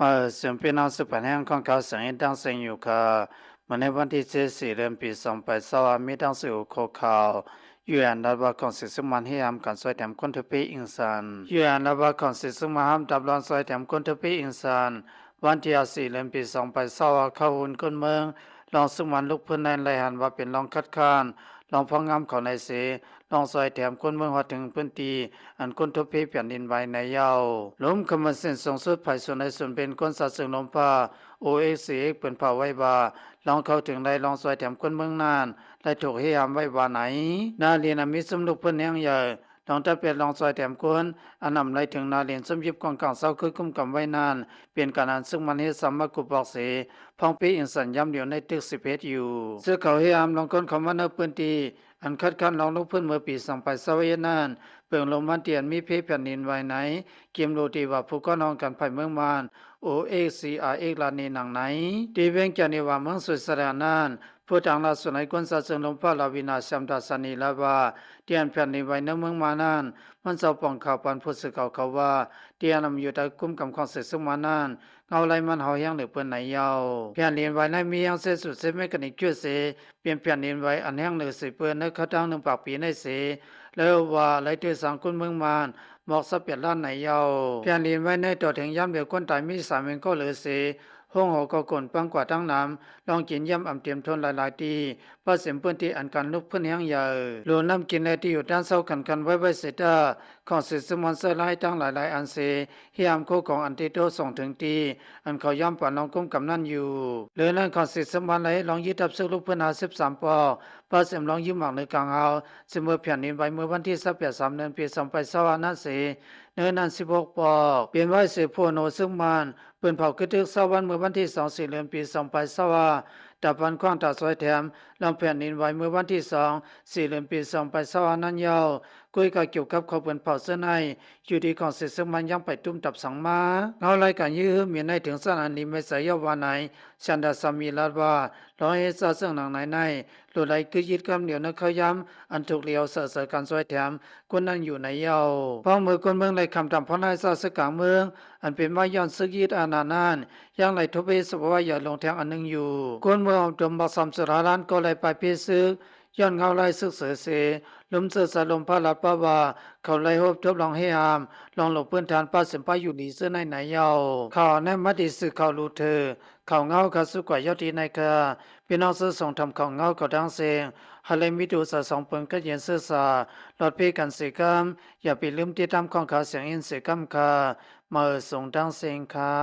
ມາເຊີນພີ່ນ້ອງສືບຟັງແຮງຂອງຂ່າວສຽງອີກດັ່ງເຊັ່ນຢູ່ຄ່ະ. ເມື່ອໃນວັນທີເຈັດ ສີ່ເດືອນ ປີສອງພັນຊາວ ມີດັ່ງຊື່ຫົວຂໍ້ຂ່າວ ຢູເອັນ ລັດວ່າຂອງເສກສະໝວນເຮັດຫ້າມການຊ່ອຍແຖມຄົນທຸກເພກອີກຊັ້ນ. ຢູເອັນ ລັດວ່າຂອງເສກສະໝວນຫ້າມດັບລອງຊ່ອຍແຖມຄົນທຸກເພກອີກຊັ້ນ. ວັນທີຫ້າ ສີ່ເດືອນ ປີສອງພັນຊາວ ຂ່າວຫຸ່ນຄົນເມືອງ ລອງສະໝວນລຸກພື້ນນັ້ນ ໄລ່ຫັນວ່າເປັນລອງຄັດຄ້ານ ລອງພອກງາມເຂົ້າໃນເສ ລອງຊ່ອຍແຖມຄົນເມືອງຮອດເຖິງພື້ນທີ່ ອັນຄົນທຸກເພກແຜ່ນດິນໄຫວໃນເຍົາ. ລົມຂະເໝີນເສັ້ນສູງສຸດ ພາຍສ່ວນໃນສູນເປັນຄົນຊາດເຊິ່ງລົມຟ້າ ໂອເອັກຊີເອັກ ເປີນເຜີຍໄວ້ວ່າ ລອງເຂົ້າເຖິງໄດ້ລອງຊ່ອຍແຖມຄົນເມືອງນັ້ນ ໄດ້ຖືກເຮັດຫ້າມໄວ້ວ່າໃນ. ນາລິນ ອັນມີຊຸມລຸກພື້ນແຮງໃຫຍ່ ລອງຕັດແປດລອງຊ່ອຍແຖມຄົນ ອັນນຳໄລ່ເຖິງນາລິນຊຸມຢິບກອງກາງຊາວເຄີຍກຸມກຳໄວ້ນັ້ນ ເປັນການອັນຊຶກມັນເຮັດສາມາດກຸບອອກເສ ພອງເພກອີກຊັ້ນຍາມດຽວໃນຕຶກສິບເອັດຢູ່. ເຊິ່ງເຂົາເຮັດຫ້າມລອງຄົນເຂົ້າມາໃນພື້ນທີ່ ອັນຄັດຄ້ານລອງລົງພື້ນເມື່ອປີສອງພັນຊາວເອັດນັ້ນ ເບື້ອງລົງມາຕຽນມີເພກແຜ່ນດິນໄຫວໃນ ກິມໂລຕີວ່າຜູ້ກ່ອນຫ້ອງການພາຍເມືອງມານ ໂອເອັກຊີອາເອັກ ລາວນີ້ໜັງໃນ. ທີ່ວຽງຈັນນີ້ວ່າເມືອງສວຍສະແລນນັ້ນ ຜູ້ຕາງລາວສ່ວນໃຫຍ່ຄົນຊາດເຊິ່ງລົມຟ້າ ລາວິນາ ຊຽມດາຊານີ ລາວວ່າ ທີ່ອັນແຜ່ນດິນໄຫວໃນເມືອງມານນັ້ນ ມັນເຈົ້າປ່ອງຂ່າວປັນຜູ້ສື່ຂ່າວເຂົາວ່າ ທີ່ອັນນຳຢູ່ໃຕ້ກຸມກຳຂອງເສກສະໝວນນັ້ນ ເງົາໄລ່ມັນເຮົາແຮງເຫຼືອເກີນໃນເຍົາ. ແຜ່ນດິນໄຫວນັ້ນມີແຮງເຈັດຈຸດເຈັດແມັກການິດຈູດເສ ເປັນແຜ່ນດິນໄຫວອັນແຮງເຫຼືອເກີນໃນຄາວທາງໜຶ່ງປາກປີໃນເສ ແລະວ່າໄລ່ຕື່ສາງຄົນເມືອງມານ ໝອກຊາວແປດລ້ານໃນເຍົາ. ແຜ່ນດິນໄຫວໃນຕໍ່ເຖິງຍາມດຽວຄົນຕາຍມີສາມເປັນກໍເຫຼືອເສ ໂຮງຫໍກໍກົນປັງກວ່າທັງນຳ ລອງກິນຢ້ຽມອຳຕຽມທົນຫຼາຍໆທີ່ ປະເສັນພື້ນທີ່ອັນການລຸກພື້ນແຮງໃຫຍ່. ໂລນ້ຳກິນແລະທີ່ຢູ່ທ່ານເຊົາຂັນຂັນໄວ້ໄວ້ເສດຕາ ຂອງເສກສະໝວນເຊື້ອລາຍຕັ້ງຫຼາຍໆອັນເສ ທີ່ຫ້າມໂຄກຂອງອັນຕິໂຕສົ່ງເຖິງທີ່ ອັນເຂົາຍອມປານລອງກຸມກຳນັ້ນຢູ່. ເລື່ອງນັ້ນຂອງເສກສະໝວນໄລ່ລອງຍຶດທັບເຊິ່ງລຸກພື້ນຫ້າສິບສາມປອກ ປະເສັນລອງຍຶດໝາກເໜືອກາງເຮົາ ເຊິ່ງເມື່ອແຜ່ນດິນໄຫວເມື່ອວັນທີຊາວແປດ ສາມເດືອນ ປີສອງພັນຊາວຫ້ານັ້ນເສ ໃນນັ້ນສິບຫົກປອກ ເປັນໄວເສໂພໂນເຊິ່ງມານ ເປັນເຜົ່າຄຶດຕຶກຊາວວັນເມື່ອວັນທີສອງ ສີ່ເດືອນ ປີສອງພັນຊາວຫ້າ ຕາປັນຂວ້າງຕາຊ່ອຍແຖມ ລອງແຜ່ນດິນໄຫວເມື່ອວັນທີສອງ ສີ່ເດືອນ ປີສອງພັນຊາວຫ້ານັ້ນເຍົາ. ກຸຍກາກ່ຽວກັບເຂົາເປັນເຜົ່າເຊື້ອໃນ ຢູ່ທີ່ຂອງເສກສະໝວນຍັງໄປຕຸ້ມຕັບສັງມາ ເງົາໄລ່ການຢື້ອຫຶ້ມມີໃນເຖິງຊັ້ນອັນດີແມ່ນໃສເຍົາວ່າໃນ ຊຽມດາຊານີ ລາວວ່າ ລອງເຮັດຊາດເຊິ່ງໜັງໃນໃນ ໂລດໄລ່ກຶດຍຶດກຳດຽວໃນຄາວຍາມ ອັນຖືກຫຼຽວສະເສີການຊ່ອຍແຖມຄົນນັ້ນຢູ່ໃນເຍົາ. ພວກເມື່ອຄົນເມືອງໄດ້ຄຳຖາມພອນໃຫ້ຊາດເຊິ່ງກາງເມືອງ ອັນເປັນມາຍ້ອນຊຶກຍຶດອານານັ້ນ ຍັງໄດ້ທົບເພສະພາວະໃຫຍ່ລົງແທ່ງອັນໜຶ່ງຢູ່. ຄົນເມືອງອອມຕົວໝາກສາມຈຸດຫ້າລ້ານກໍໄດ້ປາຍເພຊຶກ ຍ້ອນເງົາໄລ່ຊຶກເສີເສ ລົມເຊີຊາລົມພາລັດປະວ່າ ເຂົາໄລ່ໂຮບທົບລອງເຮັດຫ້າມ ລອງລົງພື້ນຖານປະເສັນປະຢູ່ດີເຊິ່ງໃນໃນເຍົາ. ຂ່າວແນມມາທີ່ສື່ຂ່າວລູເທີ ຂ່າວເງົາຂາວສຸກກວ່າຍອດທີ່ໃນຄ່າ ພີ່ນ້ອງເຊີນສົ່ງທຳຂ່າວເງົາເຂົ້າທາງເສັງ ໃຫ້ໄດ້ມີໂຕສາສອງເປີງກັດເຢັນເຊີຊາ ລອດເພກັນເສກຳ ຢ່າໄປລືມຕິດຕາມຂອງຂ່າວສຽງອີກເຊັ່ນກັນຄ່າ ມາເອີສົງທາງເສັງຄ່າ.